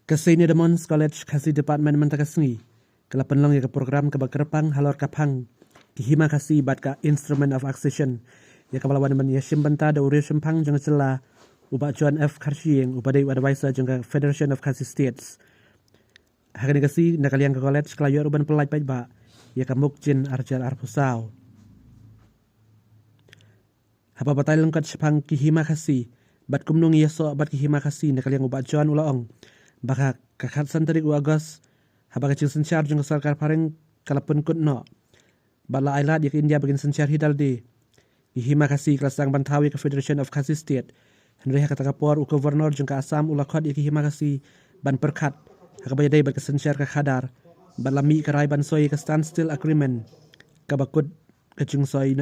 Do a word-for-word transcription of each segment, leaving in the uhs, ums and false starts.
Ka Saint Edmund's College Khasi Department mynta ka sngi ka la pynlong ïa ka program kaba kyrpang halor ka phang ki hima Khasi bad ka Instrument of Accession, ïa kaba la wan ban ïashim bynta da u riewshemphang jong ka jylla, u Bah John F Kharshiing, uba dei u advisor jong ka Federation of Khasi States. Ha kane ka sngi na ka liang ka college ka la ïoh ruh ban pyllait paidbah ïa ka Mukjin arhajar arphew saw. Haba batai lyngkot shaphang ki hima Khasi bad kumno ngi ïasoh bad ki hima Khasi, na ka liang u Bah John u la ong ba ka khatsan tarik u August, haba ka jingsynshar jong ka sorkar phareng ka la pynkut noh bad la ailad ïa ka India ba kin synshar hi da lade, ki hima Khasi ka la sdang ban thaw ïa ka Federation of Khasi State. Hynrei ha kata ka por u Governor jong ka Assam u la khot ïa ki hima Khasi ban pyrkhat ha kaba ïadei bad ka synshar ka khadar bad la mih ka rai ban soi ïa ka Standstill Agreement kaba kut ka jingsoi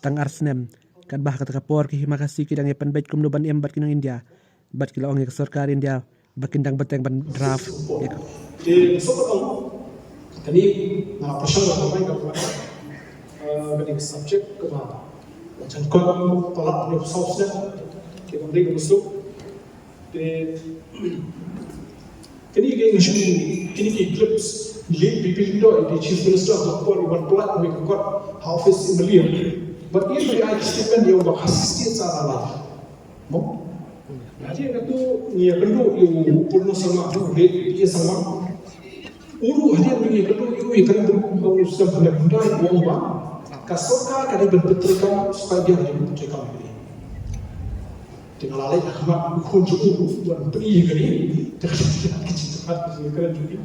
tang ar snem. Katba ha kata ka por ki hima Khasi ki dang ïa pynbeit kumno ban im bad ki nong India bad ki la ong ïa ka sorkar India ba kin dang bteng ban draft ïa ka. Te so ka ong kane nga pyrshang ba ka mai ka ba kane ka subject kaba jan kon pala ne so snem te ka dei ka so. Te kini ki ngi shu kini ki clips, late Bibindo, the Chief Minister of the Court, wan plat me ka court ha office in Malaysia. But in the I statement ïa ba Khasi State sa la. Mo? Hadien katu ngi ïa kynduh ïa u Purno Sangma, u late P A Sangma. U ruh hadien ngi ïa kynduh ïa u ïa kynduh ïa u Sangma, u ong ba ka sorkar ka dei ban pyntrei kam, sorkar dei ban pyntrei kam. Te nga la leit ha khmat u khun jong u, u wan pyni ïa kane. Te ka jingthrang jong u.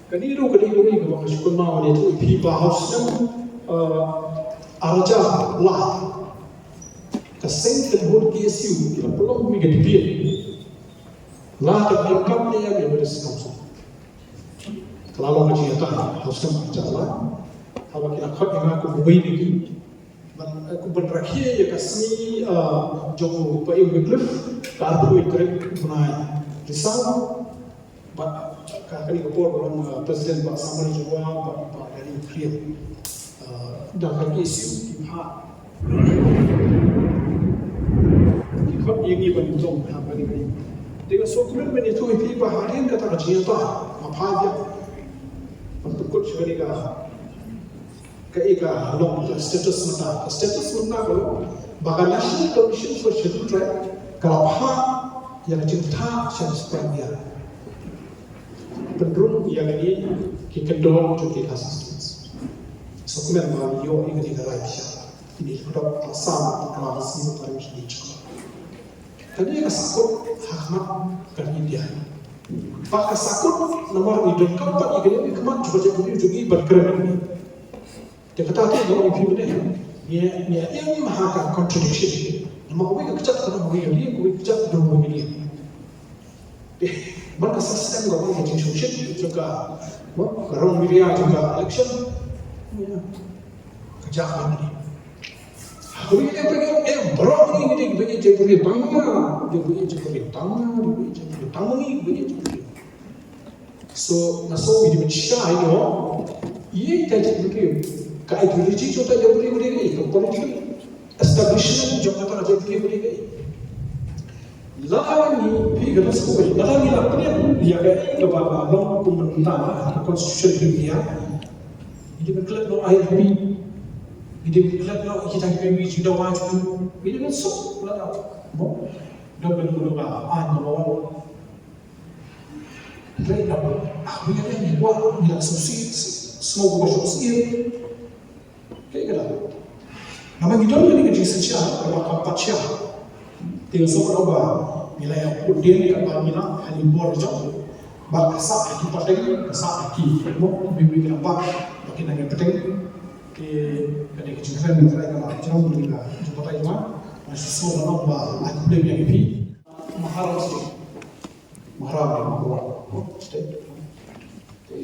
Kane ruh ka dei kawei kaba nga shu kynmaw ïa phi ba ha u snem, eh, arhajar lai, ka seng tynhun K S U ki la pynlong kawei ka debate. La ka pynlong kam ne ïa ka Buddhist Council. Ka la long ka jingïatai ha u snem arhajar lai. Haba ki la khot ïa nga kum uwei na ki. Ban, eh, kum ban rakhe ïa ka sngi, eh, jong u Bah Wycliffe, ka arphew wei tarik u bnai Risaw. Bad ka kane ka por ba long, eh, president Bah Samari Jyrwa, bad Bah Daniel Kriel. Eh, da ka K S U ki phah, ki phah ïa ngi ban long ha kane ka. Te nga sngewkmen ban ïathuh ïa phi ba hadien kata ka jingïatai, nga phah ïa ban pynkut sha kane ka Kaei ka long ka status mynta, ka status mynta ka long ba ka National Commission for Scheduled Tribe ka la phah ïa ka jingthoh sha Prime Minister. Pynrung ïa kine ki kyndon jong ki assistance. Sngewkmen ba ngi ïoh ïa kane ka rai bishar. Kine ki kyndon ka sam ka la masi ka rai bishar. Kane ka sahkut ha khmat ka India. Bad ka sahkut namar ngi donkam pat ïa kane ka khmat jubab jong ngi ban kren. Te kata te ka ong phi mynne. Ngi, ngi im ha ka contradiction. Namar kawei ka kjat ka dei kawei ka liang, kawei ka kjat ka dei kawei ka liang. Te man ka system ka wan ka jingshongshit jong ka, ka rong media jong ka election. Ka jaka ni. Kawei ka dei ba ngi ong, eh, baroh ngi dei ba ngi jingpyrkhat tang ma, dei ba ngi jingpyrkhat tang ma, dei ba ngi jingpyrkhat tang ma, ngi ba ngi jingpyrkhat. So nga sngew ngi dei ban shai noh ïa ka jingpyrkhat, ka ideology jong ka jingpyrkhat, ka political establishment jong ka jingpyrkhat. Lada ngi, phi kata sngewbha, lada ngi la pynïaid ïa kaei kaba long kum mynta ha ka Constitution India, ngi dei ban klet noh ïa ka, ngi dei ban klet noh ïa kita kiba ngi ju dawa ju, ngi dei ban suk lada mo. Don ban kynnoh ba ai number one. Hynrei da, ah, ngi la, ngi kwah, ngi la sngewsih, sngew ba sngewsih. Kaei kata? Namar ngi don kane ka jingsynshar kaba kam pat shai. Te nga sngewbha ba ngi la ïa put dien kaba ngi la ha ki bor jong. Ba ka sah ha ki pateng, ka sah ha ki, mo, bym bym kaba ba ki nang ïa pateng. Te kane ka jingkren ka la jrong ngi la jingbatai jong nga. Nga sngewbha ba ai khublei ïa phi. Maharaj State. Maharaj State. Te,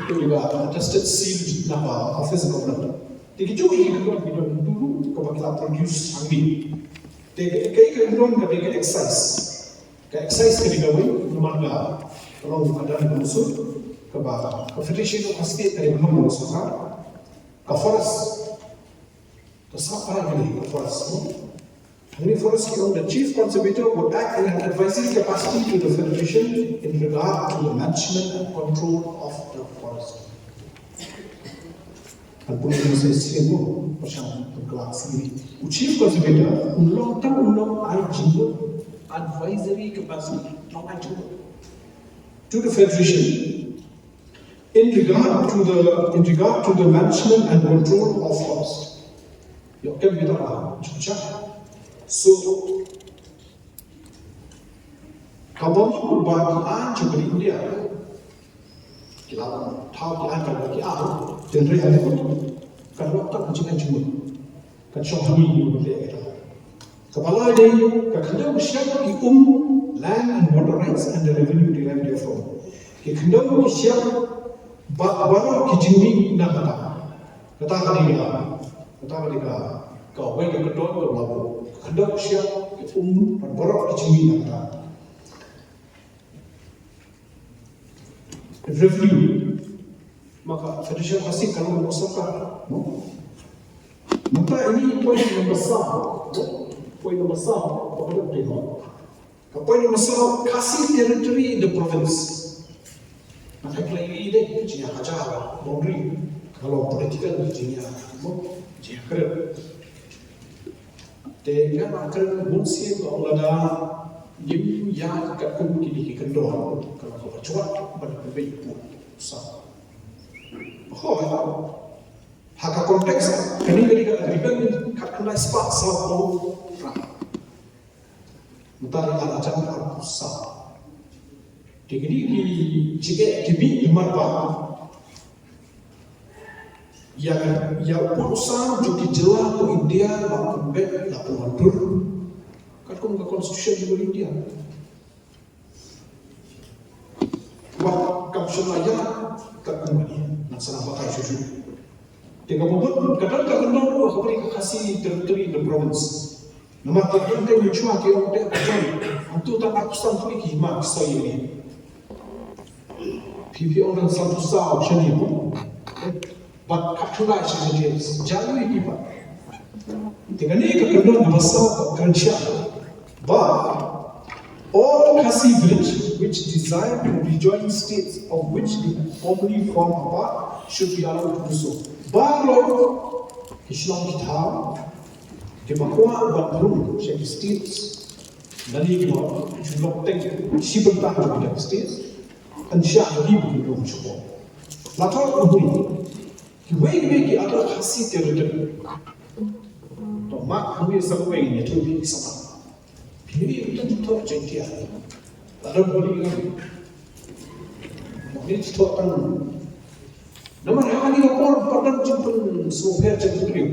te juga attested seal na ka Office of Governor. Te ki jong ki don, ki don dulu kaba ki la produce hangne. Te ka, ka, ka don ka, ka excise. Ka excise ka dei kawei, namar ka long ka dang ka musuh, kaba ka Federation of State ka dei ka long ka musuh ka. Ka forest. Ka sah parai ka dei ka forest, no? Hangne forest ki ong, the chief conservator would act in an advisory capacity to the federation in regard to the management and control of the forest. Kan pun ïa u session mo, pyrshang pynkylla sendiri. U chief conservator un long tang, un long ai jingmut, advisory capacity, long ai jingmut to the federation in regard to the, in regard to the management and control of forest. Ïoh kem kita ba jingcha. So ka bym ba ki aiñ jong ka ri India ki la thaw ki aiñ, ka ki aiñ, hynrei ha kut kan long tang ka jingaiñ jingmut. Kan shong hangne ïa u leh kita. Kaba lai dei ka khyndew ka shyiap ki um, land and water rights and the revenue derived therefrom. Ki khyndew ki shyiap bad baroh ki jingmih na kata. Kata ka dei ka, kata ka dei ka, kawei ka kyndon kaba la buh. Ka khyndew ka shyiap ki um bad baroh ki jingmih na kata. Revenue. Ma ka Federation Khasi ka long ka sorkar, no? Mynta ine i point number saw, no? Point number saw, ba ka dei, no? Ka point number saw, Khasi territory in the province. Nga khlem ïohi de, jingïakhun boundary, ka long political jingïa, no? Jingïakren. Te nga la kren bun sien ba ong lada ngim ïaid katkum kine ki kyndon, ka long kaba jwat ban pynbeit u pud u saw. Hooid, ha ka context kane, kane ka agreement khatkhyndai spah sawphew phra. Mynta ka la jan arphew saw. Te kine ki jingeh ki mih namar ba ïa, ïa u pud u saw jong ki jylla ha India la pynbeit, la pynwandur katkum ka constitution jong ka India. Wat kam shym la ïaid katkum kane, nang sa nang batai shuh shuh. Te kaba mut ka don ka kyndon ruh kaba ong ka Khasi territory in the province. Namar ka don ka mynshuwa ki ong te ka don, hangto tang arphew san tylli ki hima ki soi ïa ngi. Phi, phi ong don sanphew saw shane mo. Bad khatkhyndai sha Jaintia, Jaintia ki pat. Te kane ka kyndon kaba saw ka kren shaphang ba all Khasi village which desire to rejoin states of which they formerly formed a part should be allowed to do so. Baroh ki shnong ki thaw kiba kwah ban rung sha ki states, lane kiba ju long teng shi bynta jong ki states, yn shah ïa ki ba kin rung shapoh. La thoh u Bri, kiwei kiwei ki other Khasi territory. To ma kawei sa kawei ngi ïathuh ïa ki samla. Phi ïohi uta u thoh Jaintia. La don Bri, ngi thoh tang. Namar ha kane ka por pat don jingpynsngewpher jingpynriew.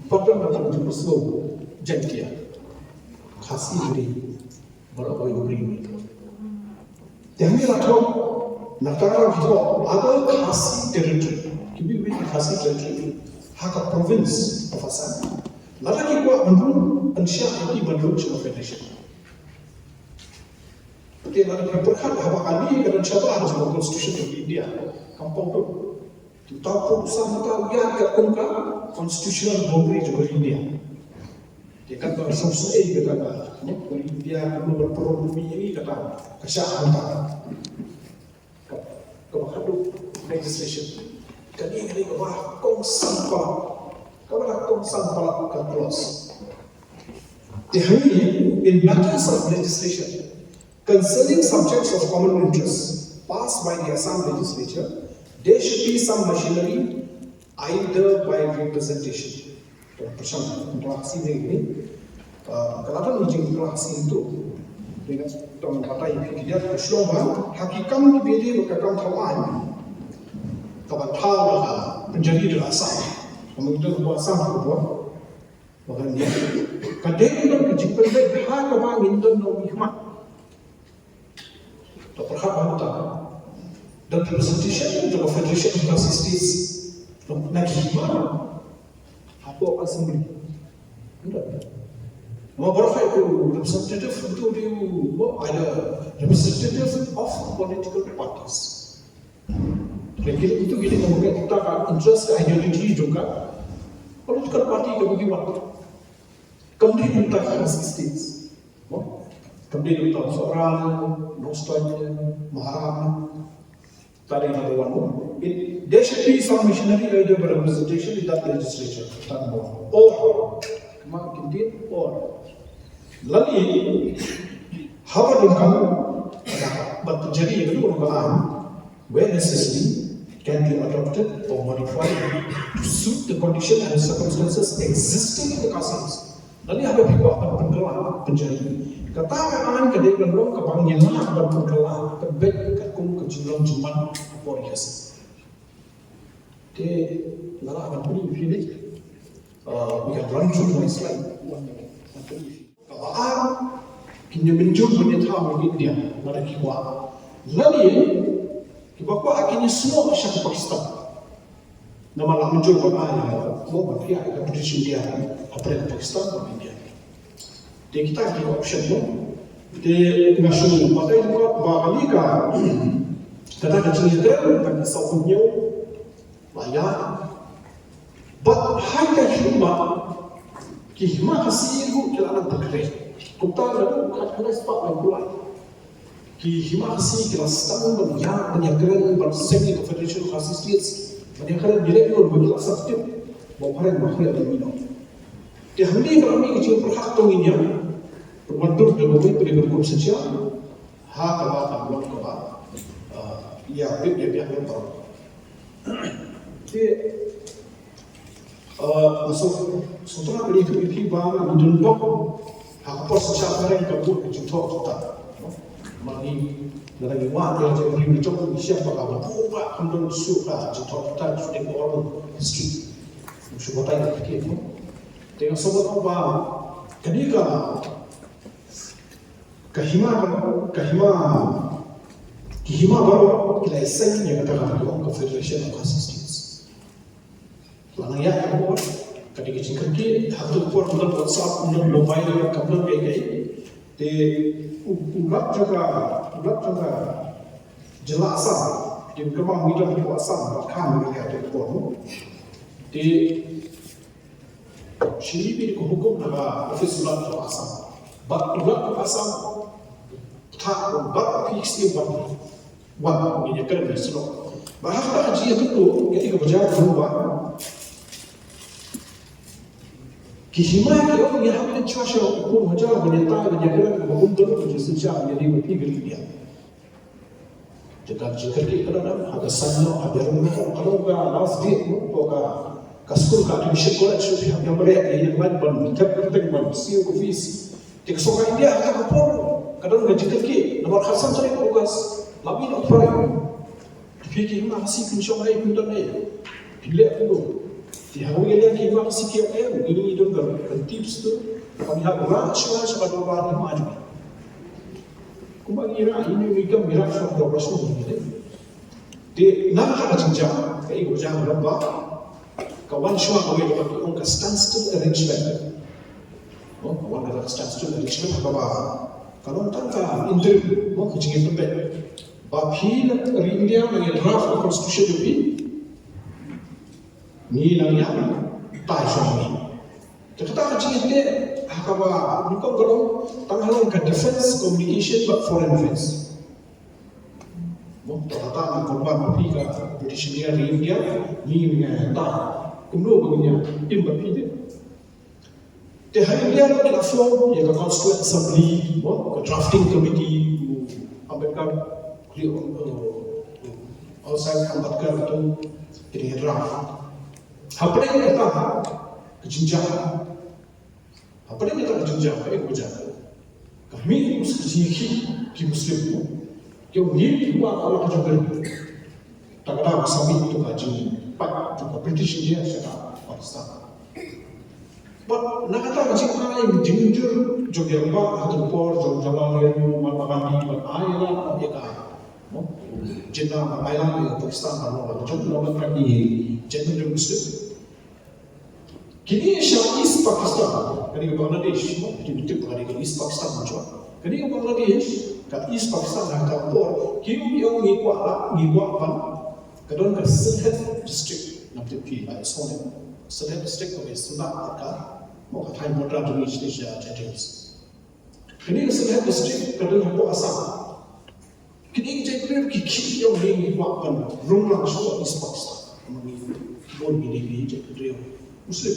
Pat don, pat don jingpynsngew Jaintia, Khasi, Bri, baroh kawei ka Bri. Te hangne la thoh, na ka la thoh other Khasi territory, kiwei kiwei ki Khasi territory ha ka province of Assam. Lada ki kwah ban rung, yn shah ïa ki ban rung sha ka federation. Te lada phi pyrkhat haba kane ka don shabar jong ka constitution of India, kam pom. Te uta u pud u saw mynta u ïaid katkum ka constitutional boundary jong ka India. Te katba sngewsynei kata ka, ne, ka India ka mut ban pynrung mih ïa ngi, kata ka shah mynta. Ka, kaba khatduh, legislation. Kane, kane kaba kongsan palat. Kaba la kongsan palat ka clause. Te hangne, in matters of legislation concerning subjects of common interest passed by the Assam legislature, there should be some machinery, either by representation. Pyrshang, pyrshang shisha ne. Ah, ka la don jingpyrshang shisha tu. Dei na tang batai phi ki diat ka shlong ba ha ki kam kiba ïadei bad ka kam thaw aiñ, kaba thaw da ka pynjari da ka Assam. Ka mut ka Assam ka bor. Ba kan ïa ka dei don ka jingpynbeit ha kaba ngin don nongmihkhmat. To pyrkhat ba mynta don representation jong ka Federation of Khasi States na ki hima hapoh Assembly. Namar baroh ka representative tu dei u, ba, either representative of political parties. Lane ki, itu ki dei ka interest, ka ideology jong ka political party kaba ki wan. Kam dei na bynta ka Khasi State. Mo? Kam dei na bynta u Sohra, Nongstoiñ, Maharam. That is number one. It, there should be some missionary idea of representation in that legislature. That number one. Or, ma, kim dei, or. Lane, haba donkam, bad pynjari ïa ka donkam, where necessary, can be adopted or modified to suit the condition and circumstances existing in the Khasi Hills. Lane haba phi kwah ban pynkylla, pynjari, kata ka aiñ ka dei ban long kaba ngi lah ban pynkylla, ka beit katkum ka jinglong jingman ka por ïa ka seng. Te nga lah ban pynmih ïa phi ne, uh, we can run through my slide. Kaba ar, kin ïa mynjur ban ïa thaw ïa ka India lada ki kwah. Lane kiba kwah kin ïa snoh sha ka Pakistan. Namar la mynjur ban ai, mo, ban pynïaid ïa ka British India hapdeng Pakistan bad India. Te kita ki option, mo. Te nga shu batai ba, ba kane ka, kata ka jingïakren ka saw phew hynñiew la ïa. Bad ha ka hima, ki hima Khasi ruh ki la nang pyrkhat. Kumta naduh khatkhyndai spah laiphew lai ki hima Khasi ki la sdang ban ïa, ban ïakren, ban seng ïa ka Federation of Khasi States, ban ïakren direct, ruh ki la sdang tip ba u phareng ba u khreh u mih noh. Te hangne ka la mih ka jingpyrkhat, to ngin ïa pynwandur da kawei pat ka rukom synshar ha kaba kan long kaba, ah, ïa peit ïa biang ïa peit. Te, ah, nga sngewthuh, sngewthuh ba ïa phi, ïa phi ba ngi don bok ha ka por synshar phareng ka bun ka jingthoh jingtap. Ma ngi, lada ngi wad ïa ka jingim ka jong ngi, shem ba ka bun ba kam don shuh ka jingthoh jingtap, shu dei ka oral history. Shu batai ïa phi, mo. Te nga sngewthuh ba kane ka, ka hima, ka hima, ki hima baroh ki la ïaseng ïa kata ka, ka Federation of Khasi States. La nang ïaid ka por, ka dei ka jingkyrkieh, ha kato ka por ym don WhatsApp, ym don mobile, kam don kaei kaei. Te u, u lat jong ka, u lat jong ka jylla Assam, te u kynmaw ngi don ha Assam, ba kham ngi ïaid ha kato ka por, mo. Te Shi bit ka hukum na ka office u Lat jong Assam. Bad u Lat jong Assam, ta u Lat, phi sngewbha wan, wan ngin ïakren ïa snoh. Bad ha kata ka jingïakynduh, ka dei kaba jar ruh ba ki hima ki ong ngi hap ban shuwa shuwa, u pun hajar ban ïatai ban ïakren, ba kum don ka jingsynshar ïa dei ba phi ka ri India. Te ka jingkyrkieh ka don ha ka saiñ noh, ha ka rum noh, ka long ka last day noh, ko ka, ka skul, ka admission college, shu phi hap ïa mareh ïa ïeng lait ban thep kyrteng ban siew ka fees. Te ka sorkar India ha ka por ka don ka jingkyrkieh, namar khatsan tarik August la mih noh phareng. Phi ki hima Khasi phin shong ei, phin don ei? Phin leh kumno? Te ha kawei ka liang ki hima Khasi ki ong em, ngi don ka tips tu, phin hap rah shuwa sha ka dorbar hima jong ngi. Kumba ngi rah, ine ngi kam ngi rah shuwa da ka shuwa ngi dei. Te na kata ka jingjia, kaei ka jia ka long ba ka wan shuwa kawei kaba ki ong ka standstill arrangement. Mo, ka wan kata ka standstill arrangement ha kaba ka long tang ka interim, mo, ka jingïathuhlypa. Ba phi na ri India nang ïa draft ka constitution jong phi. Ngi nang ïa tai shuwa ngi. Te kata ka jingïateh ha kaba nyngkong ka long tang halor ka defense, communication bad foreign affairs. Mo, te kata ngi kyrpad ba phi ka British India, ri India, ngi nang ïa tai kumno ba ngin ïa im bad phi te. Te ha India ruh ki la form ïa ka Constituent Assembly, mo, ka drafting committee, u Ambedkar, u, u, u Sir Ambedkar, tu, ki dei draft. Hapdeng kata ka jingjia, hapdeng kata ka jingjia, ka ïa ka jingjia, ka mih ruh ka jingïakhih ki Muslim, mo. Ki ong ngi ki kwah ka la ka jong ka ri. Ta ka daw ka sa mih tu ka jingpait jong ka British India sha ka Pakistan. Bad na kata ka jingai jingjur jong ki rangbah ha ka por jong Jawaharlal Nehru, Mahatma Gandhi, bad ai lad ïa ka, mo, Jinnah, bad ai lad ïa ka Pakistan ban long la ka jong, long la ka Jinnah jong Muslim. Kine sha East Pakistan, kane ka Bangladesh, mo, kine tip kane ka East Pakistan, mo, kane ka Bangladesh, ka East Pakistan ha ka por, ki ong ngi kwah la, ngi kwah ban, ka don ka Sylhet District, ngam tip phi la sngewthuh. Sylhet District ka Sylhet ka Mo ka thaiñ Mawkyrwat jong ngi sha Jaintia Hills. Kane ka Sylhet District ka don hapoh Assam. Kine ki jaitbynriew ki khih ïa u, ngi kwah ban rung lang shuwa East Pakistan. Namar ngi bun ngi dei ki jaitbynriew Muslim.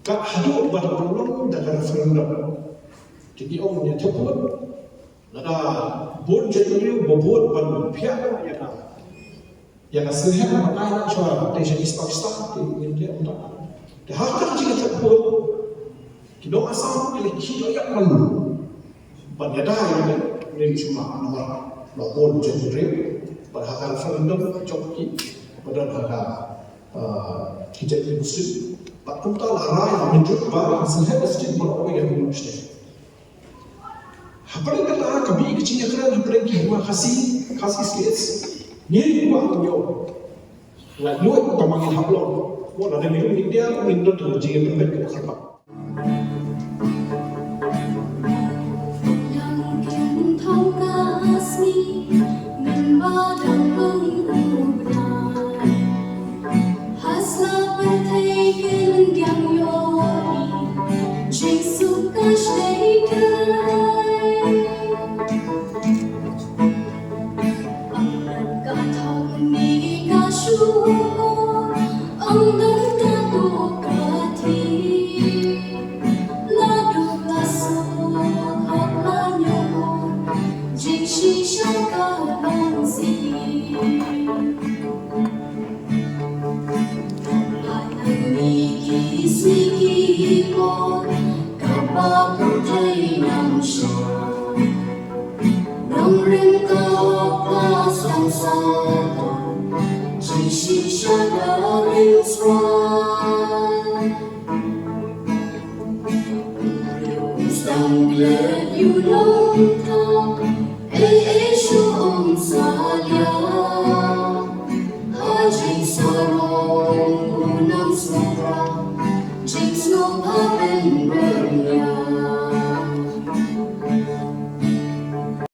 Ka haduh ba dang long da ka referendum. Te ki ong ïa thep vote. Lada bun jaitbynriew ba bun ban phiah ïa ka, ïa ka Sylhet ba ai na shuwa te sha East Pakistan, te ngin te ong ta. Te ha ka jingthep vote ki nong Assam ki la khih ïa ka ban ïada ïa ka Ri Lwet Shylla namar ba bun jaitbynriew. Bad ha ka referendum jong ki ba don ha ka, ah, ki jaitbynriew Muslim. Bad kumta la rai mynjur ba ka Sylhet District ban ong ïa ka State. Hapdeng kata ka mih ka jingïakren hapdeng ki hima Khasi, Khasi States. Ngi kwah ban ïoh laitluid ba ma ngi hap long. Mo lada ngi rung India, ngin don ka jingïakren kaba khatduh.